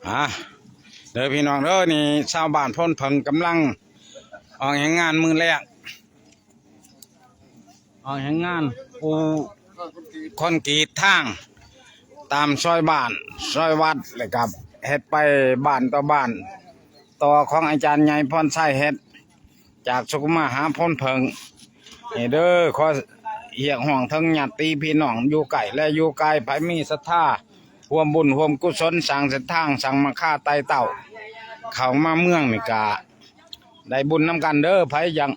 ອ່າ ເດີພີ່ນ້ອງເດີ ນີ້ຊາວບ້ານໂພນເຜິ້ງກຳລັງອອກແຮງງານມື້ແລກ ອອກແຮງງານປູຄອນກຣີດທາງຕາມຊອຍບ້ານ ຊອຍວັດ ແລ້ວກໍເຮັດໄປບ້ານຕໍ່ບ້ານ ຕໍ່ຂອງອາຈານໃຫຍ່ພອນໄຊເຮັດ ຈາກສຸຂຸມາຫາໂພນເຜິ້ງນີ້ເດີ. ຂໍຮຽກຮ້ອງເຖິງຍາດຕິພີ່ນ້ອງຢູ່ໃກ້ ແລະ ຢູ່ໄກ ໃຜມີສັດທາຮ່ວມບຸນຮ່ວມກຸສົນ ສ້າງເສັ້ນທາງ ສ້າງມາຄາໄຕ່ເຕົ້າ ເຂົ້າມາເມືອງນີ້ກະໄດ້ບຸນນຳກັນເດີ. ໃຜຍັງ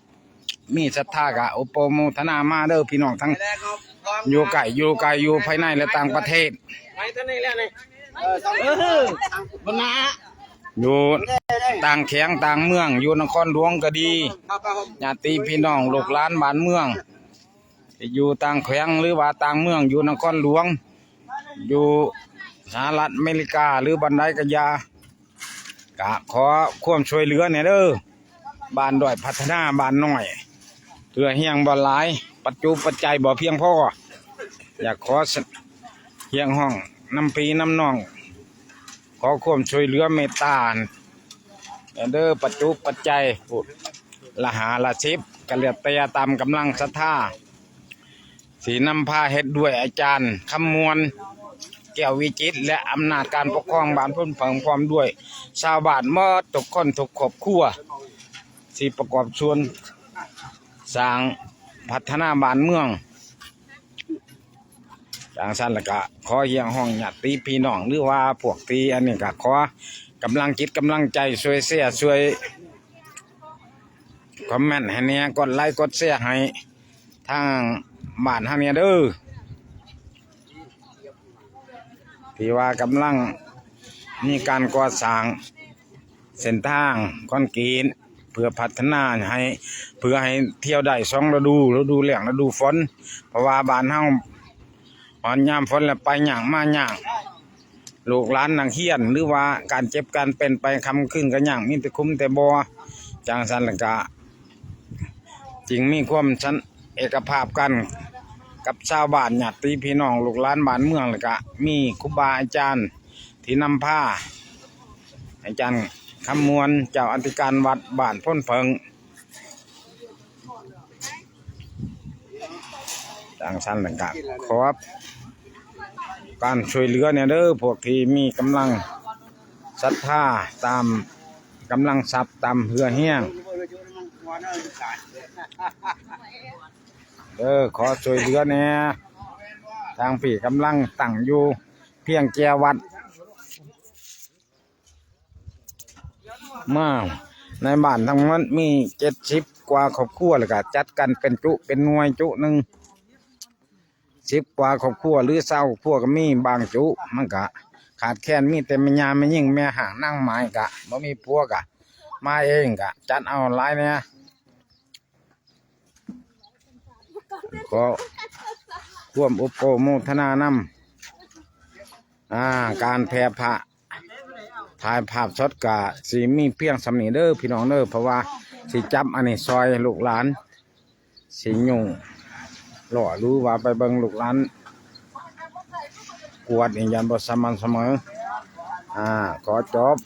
ມີສັດທາກະອະນຸໂມທະນາມາເດີພີ່ນ້ອງ ທັງຢູ່ໃກ້ຢູ່ໄກ ຢູ່ພາຍໃນ ແລະ ຕ່າງປະເທດ ໄປທາງນີ້ແລ້ວນີ້ ເອີ ເອີ ບັນນາ ຢູ່ຕ່າງແຂວງຕ່າງເມືອງ ຢູ່ນະຄອນຫຼວງກໍດີ ຍາດຕິພີ່ນ້ອງລູກຫຼານບ້ານເມືອງ ຢູ່ຕ່າງແຂວງ ຫຼືວ່າຕ່າງເມືອງ ຢູ່ນະຄອນຫຼວງ ຢູ່ສະຫະລັດອາເມລິກາ ຫຼືບ່ອນໃດກໍຢ່າ ກະຂໍຄວາມຊ່ວຍເຫຼືອແດ່ເດີ. ບ້ານດ້ອຍພັດທະນາບ້ານນ້ອຍ ເຫຼືອແຮງບໍ່ຫຼາຍ ປັດຈຸປັດໄຈບໍ່ພຽງພໍ ຢາກຂໍຮຽກຮ້ອງນຳພີ່ນຳນ້ອງ ຂໍຄວາມຊ່ວຍເຫຼືອເມດຕາແດ່ເດີ. ປັດຈຸປັດໄຈພຸ້ນ ລະຫ້າລະສິບ ກໍແລ້ວແຕ່ຕາມກຳລັງສັດທາ ທີ່ນຳພາເຮັດດ້ວຍອາຈານຄຳມ່ວນ ແກ້ວວິຈິດ ແລະ ອຳນາດການປົກຄອງບ້ານໂພນເຜິ້ງ ພ້ອມດ້ວຍຊາວບ້ານໝົດທຸກຄົນທຸກຄອບຄົວ ທີ່ປະກອບສ່ວນສ້າງພັດທະນາບ້ານເມືອງ. ຈັ່ງຊັ້ນລະກະຂໍຮຽກຮ້ອງຍາດຕິພີ່ນ້ອງ ຫຼືວ່າພວກທີ່ອັນນີ້ກະຂໍກຳລັງຈິດກຳລັງໃຈ ຊ່ວຍແຊ ຊ່ວຍຄອມເມັນໃຫ້ແດ່ ກົດໄລກົດແຊໃຫ້ ທາງບ້ານເຮົານີ້ເດີ ທີ່ວ່າກຳລັງມີການກໍ່ສ້າງເສັ້ນທາງຄອນກຣີດ ເພື່ອພັດທະນາໃຫ້ ເພື່ອໃຫ້ທ່ຽວໄດ້ສອງລະດູ ລະດູແລ້ງ ລະດູຝົນ ເພາະວ່າບ້ານເຮົາຮອດຍາມຝົນແລ້ວໄປຍາກມາຍາກ ລູກຫຼານນັກຮຽນ ຫຼືວ່າການເຈັບການເປັນໄປຄ່ຳຄືນກໍຍາກ ມີແຕ່ຂຸມແຕ່ບໍ່. ຈັ່ງຊັ້ນລະກະ ຈຶ່ງມີຄວາມສັນເອກະພາບກັນກັບຊາວບ້ານ ຍາດຕິພີ່ນ້ອງ ລູກຫຼານບ້ານເມືອງ ແລ້ວກະມີຄູບາອາຈານທີ່ນຳພາ ອາຈານຄຳມ່ວນ ເຈົ້າອະທິການວັດບ້ານໂພນເຜິ້ງ. ຈັ່ງຊັ້ນລະກະ ຂອບການຊ່ວຍເຫຼືອແດ່ເດີ ພວກທີ່ມີກຳລັງສັດທາ ຕາມກຳລັງຊັບ ຕາມເຫື່ອແຮງເດີ ຂໍຊ່ວຍເຫຼືອແດ່. ທາງພີ້ກຳລັງຕັ້ງຢູ່ພຽງແຈວັດ ມາໃນບ້ານທັງໝົດມີເຈັດສິບກວ່າຄອບຄົວ ແລ້ວກະຈັດກັນເປັນຈຸເປັນໜ່ວຍ ຈຸໜຶ່ງສິບກວ່າຄອບຄົວ ຫຼືຊາວຄອບຄົວກໍມີ. ບາງຈຸມັນກະຂາດແຄນ ມີແຕ່ແມ່ຍ່າແມ່ຍິງ ແມ່ຮ້າງນາງໝ້າຍ ກະບໍ່ມີຜົວ ກະມາເອງ ກະຈັດເອົາຫຼາຍແດ່. ຂໍຄວາມໂອໂປໂມທະນານຳ ອ່າ ການແຜ່ພະ ຖ່າຍພາບສົດກະຊິມີພຽງສ່ຳນີ້ເດີພີ່ນ້ອງເດີ ເພາະວ່າຊິຈັບອັນນີ້ຊ່ອຍລູກຫຼານ ຊິຫຍຸ້ງລໍ້ ຫຼືວ່າໄປເບິ່ງລູກຫຼານກວດນີ້ ຢ້ານບໍ່ສະໝ່ຳສະເໝີ. ອ່າ ຂໍຈົບ.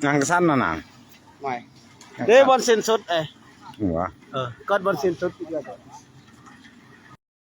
ນັ່ງຊັ້ນນະນາງ ໄໝ່ ເດ້ ບ່ອນສິ້ນສຸດເອີຍ ຫົວ ເອີ ກອດບ່ອນສິ້ນສຸດອີກແລ້ວ.